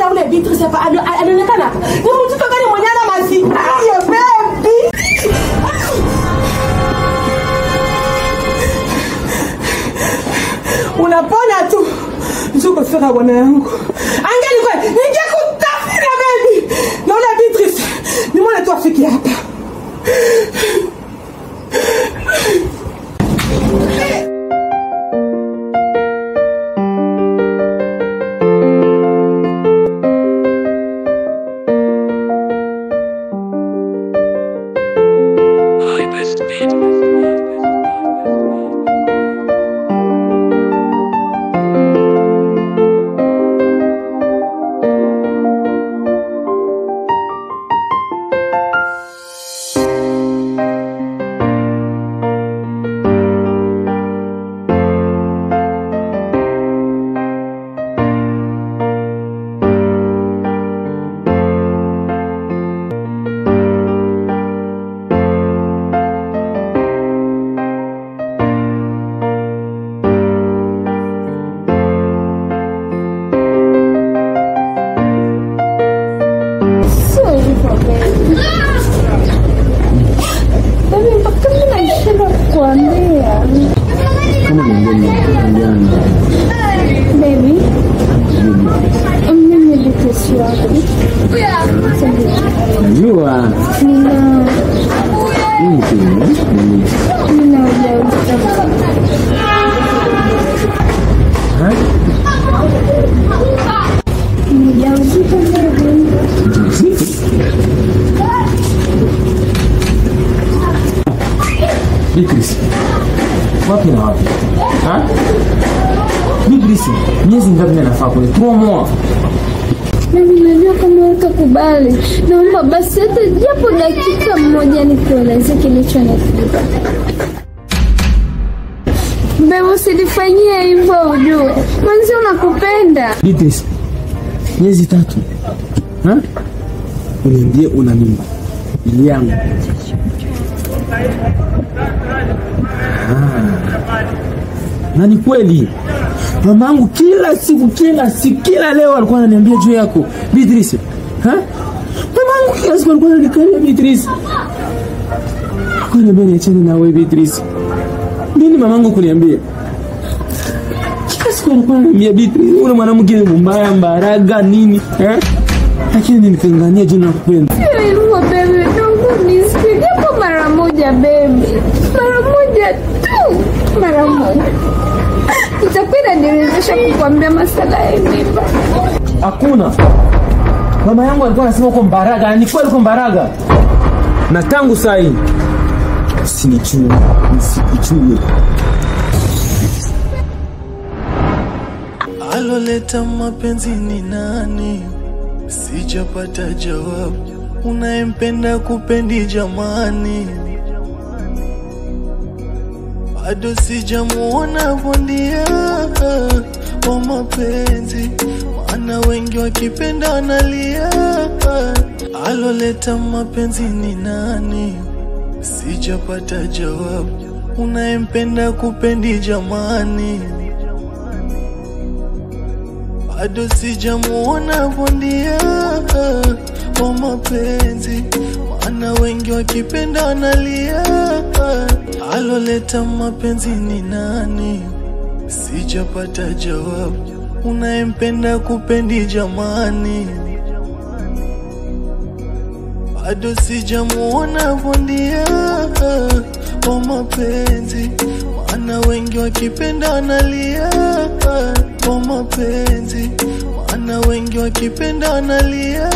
Nimeona ule Beatrice hapa anaonekana hapa. Ni mtoto gani mwenye ana masikio baby? Unapona tu. Njuko fika bwana yangu. Angeli kwa ningekutafuna baby. Naona Beatrice. Nimeona tu afiki hapa. Beatrice, wapi na wapi? Ha? Beatrice, miezi ngapi nafaa kule? 3 mois. Mimi najua kama utakubali. Naomba basi hata japo dakika moja nikueleze kilichonifika. Bebe, usinifanyie hivyo ujue. Mwanzo nakupenda. Beatrice, miezi 3. Ha? Uniambie una mimba yangu. Na ni kweli mamangu kila siku kila leo alikuwa ananiambia juu yako Beatrice. Ha? Mamangu kila siku alikuwa ananikalia Beatrice. Alikuwa ananiambia niachane na wewe Beatrice. Nini mamangu kuniambia? Kila siku alikuwa ananiambia Beatrice, ule mwanamke ni mbaya mbaraga nini? Eh? Lakini nikangania juu nakupenda. Sio hivyo baby, naomba unisikie japo mara moja baby. Mara moja tu. Mara moja. Itakuwa inaniwezesha kukuambia masala ya mimba. Hakuna. Mama yangu alikuwa anasema uko mbaraga, ni kweli uko mbaraga. Na tangu saa hii usinichue, nisikuchue. Aloleta mapenzi ni nani? Sijapata jawabu. Unayempenda kupendi jamani, bado sijamuona bondia wa mapenzi, maana wengi wakipenda wanalia. Aloleta mapenzi ni nani? Sijapata jawabu. Unayempenda kupendi jamani, bado sijamuona bondia wa mapenzi, maana wengi wakipenda wanalia. Aloleta mapenzi ni nani? Sijapata jawabu. Unayempenda kupendi jamani, bado sijamuona bondia wa mapenzi, maana wengi wakipenda wanalia. Wa mapenzi, maana wengi wakipenda wanalia.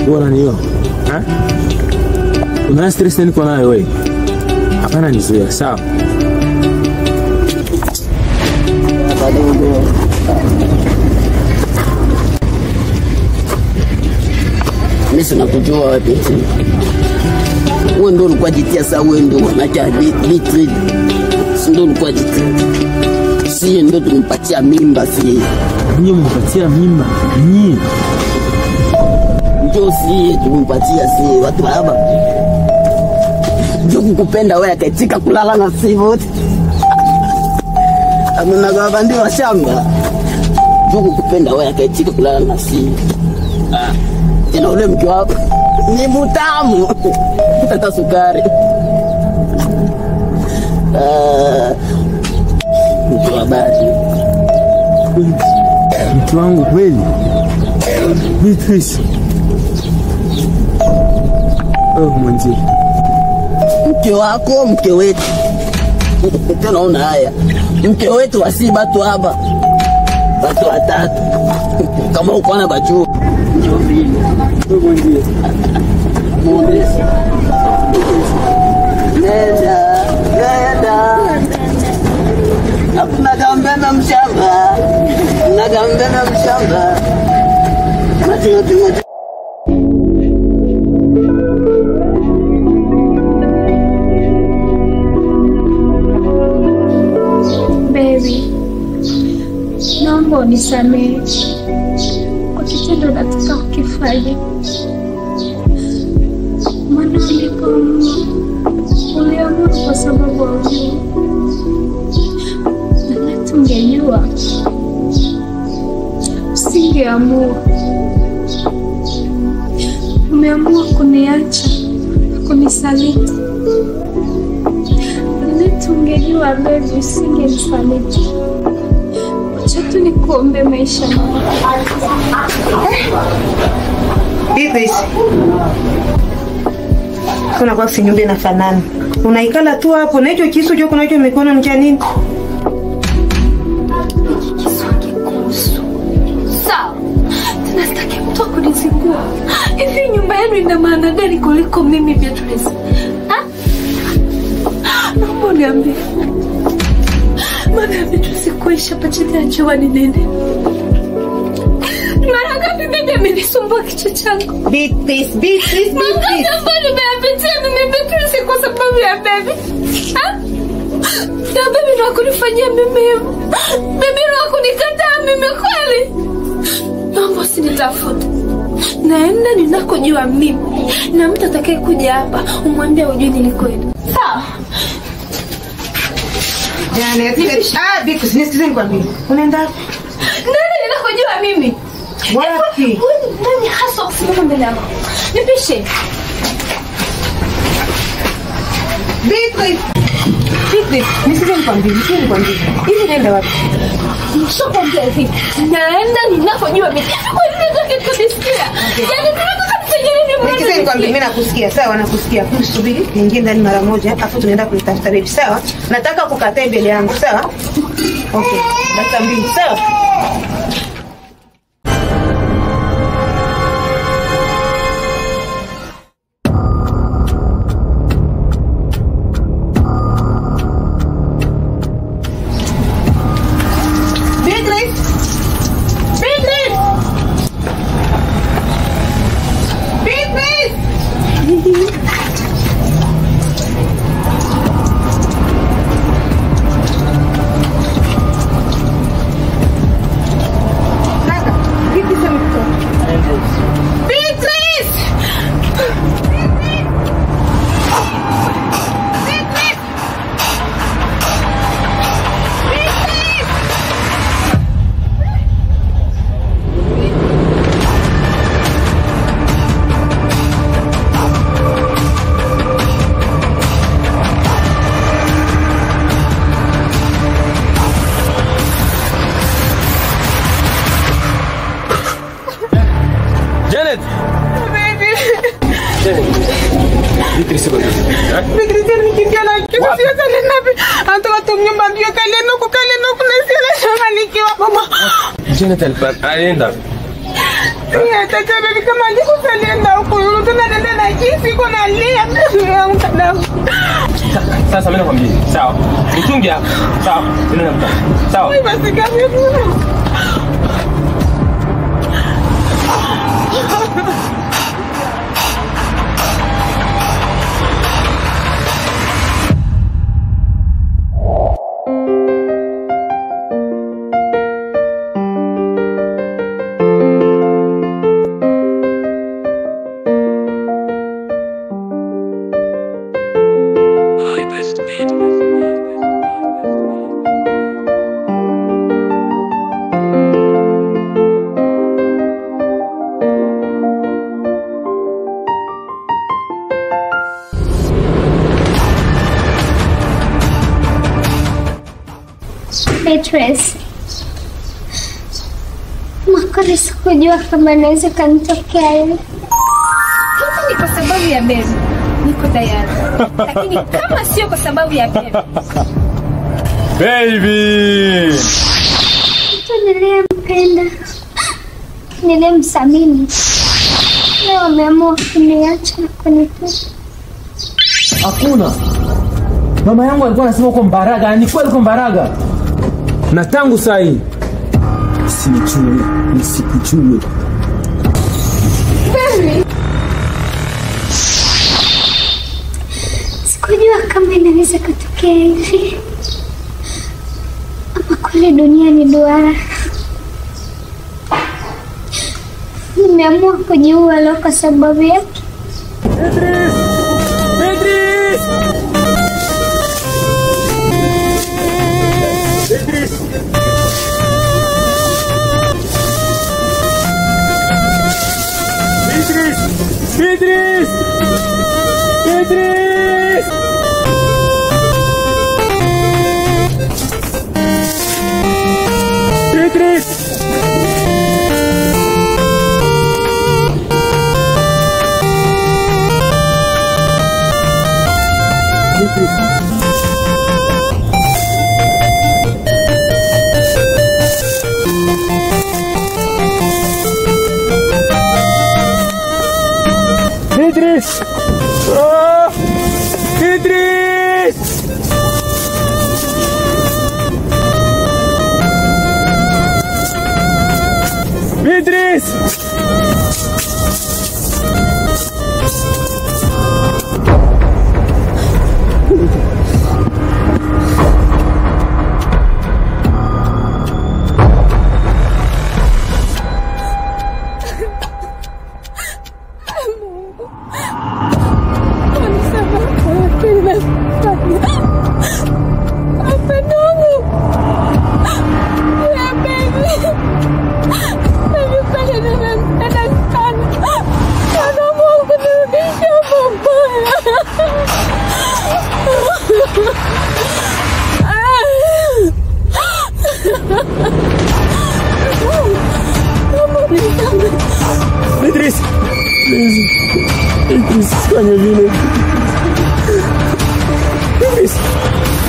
Bora niyo. Ha? Una stress niko nayo wewe. Hapana nizuia, sawa? Mimi sina kujua wewe binti. Wewe ndio ulikuwa jitia saa wewe ndio unacha bitri. Si ndio ulikuwa jitia. Si ndio tulimpatia mimba si. Nyinyi mmpatia mimba. Nyinyi. Ndio si tulimpatia si watu hapa. Ndio kukupenda wewe akaitika kulala na si wote. Amuna baba ndio wa shamba. Ndio kukupenda wewe akaitika kulala na si. Ah. Tena ule mke wako ni mtamu. Tata sukari. Mtu wa habari. Mtu wangu kweli. Beatrice. Oh mwenzi. Mke wako mke wetu. Tena una haya. Mke wetu wasi batu hapa. Batu watatu. Kama uko na baju. Ndio vile. Mwenzi. Mwenzi. Nenda, nenda. Hakuna gambema mshamba. Hakuna gambema mshamba. Mati mati mati. Baby, naomba unisamehe kwa kitendo nataka kukifanya. Maana ulipoamua, uliamua kwa sababu haujui. Na tungejua, usingeamua. Umeamua kuniacha, kunisaliti. Na tungejua baby, usingenisaliti. Wacha tu nikuombe maisha mema. Beatrice. Kuna kwa sinyumba inafanana. Unaikala tu hapo na hicho kisu chako nacho mikono ni cha nini? Kisu kikuhusu. Sawa. Tunastaki mtu akunizingua. Hivi nyumba yenu ina maana gani kuliko mimi Beatrice? Ha? Naomba uniambie. Maana ya Beatrice kuisha pachini ya jua ni nini? Mara ngapi bibi amenisumbua kichwa changu? Beatrice, Beatrice, Beatrice. Mangapi nimeyapitia mimi Beatrice kwa sababu ya baby? Ha? Na baby ndo hakunifanyia mimi hivyo. Baby ndo hakunikataa mimi kweli. Naomba usinitafute. Naenda ninakojua mimi. Na mtu atakaye kuja hapa umwambie hujui nilikoenda. Sawa? Janet, ah Beatrice, nisikize nikwambie. Unaenda? Nani ninakojua mimi? Wapi? Nani hasa kusimama mbele yako? Nipishe. Beatrice. Beatrice, nisikize nikwambie, nisikize nikwambie. Hivi naenda wapi? Nishakwambia hivi. Naenda ninakojua mimi. Kwa nini unataka kunisikia? Yaani tunataka tufanye nini mwana? Nisikize nikwambie, mimi nakusikia, sawa nakusikia. Subiri, niingie ndani mara moja, afu tunaenda kunitafuta baby, sawa? Nataka kukataa mbele yangu, sawa? Okay, dakika mbili, sawa? Janet! Baby! Janet! Beatrice iko wapi? Beatrice nikimbia na kitu siwezi ninapi. Anatoka tu nyumba mbio kale nuku kale nuku na sio na nikiwa mama. Janet alienda. Nataka baby kama ndikusalia huko yule tena dada na jinsi iko nalia yangu dadangu. Sasa mimi nakwambia, sawa? Nichunge hapa. Sawa? Mimi nakuta. Sawa? Basi kama Beatrice, Makori sikujua kama naweza kanitokea hivi. Kama ni kwa sababu ya baby, niko tayari. Lakini kama sio kwa sababu ya baby. Baby! Mtu niliyempenda, niliyemthamini, leo ameamua kuniacha na kunitupa. Hakuna. Mama yangu alikuwa anasema uko Mbaraga, ni kweli uko Mbaraga. Na tangu saa hii usinijue, nisikujue. Baby. Sikujua kama inaweza kutokea hivi. Ama kweli dunia ni duara. Nimeamua kujiua leo kwa sababu yake. Idris! Idris! Idris! Idris! Idris! Idris! Idris! Idris! Oh! Idris! Idris! Idris! Please. Idris, fanya vile. Idris!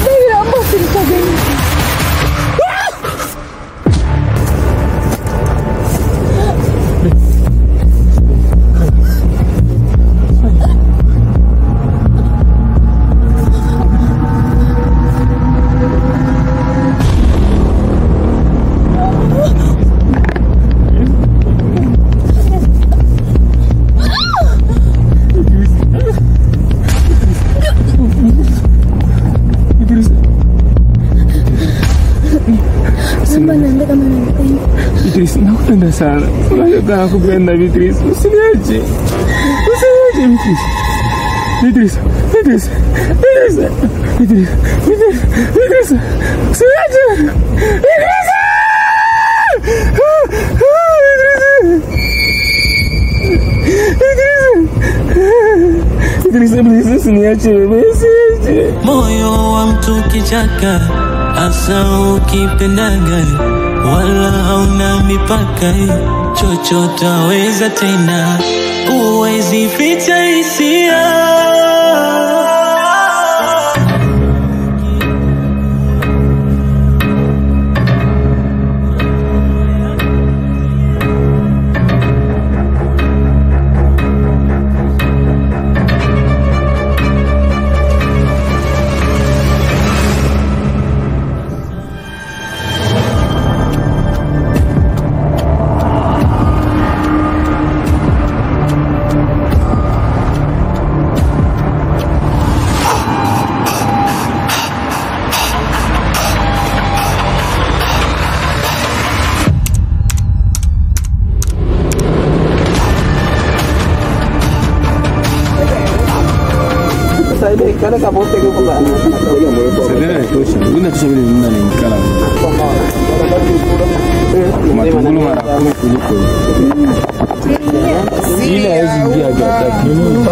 Baby, naomba usinitazame. Beatrice, nakupenda sana. Unajua nakupenda Beatrice. Usiniache. Usiniache Beatrice. Beatrice, Beatrice, Beatrice, Beatrice, Beatrice, Beatrice. Usiniache. Beatrice! Beatrice! Beatrice, please usiniache baby. Usiniache. Moyo wa mtu kichaka, hasa ukipendaga, wala hauna mipaka, chochote waweza tena, huwezi ficha hisia. Inatosha vile mimi nanikala. Matungulu mara 10 kuliko ile haiwezi ingia hata kidogo.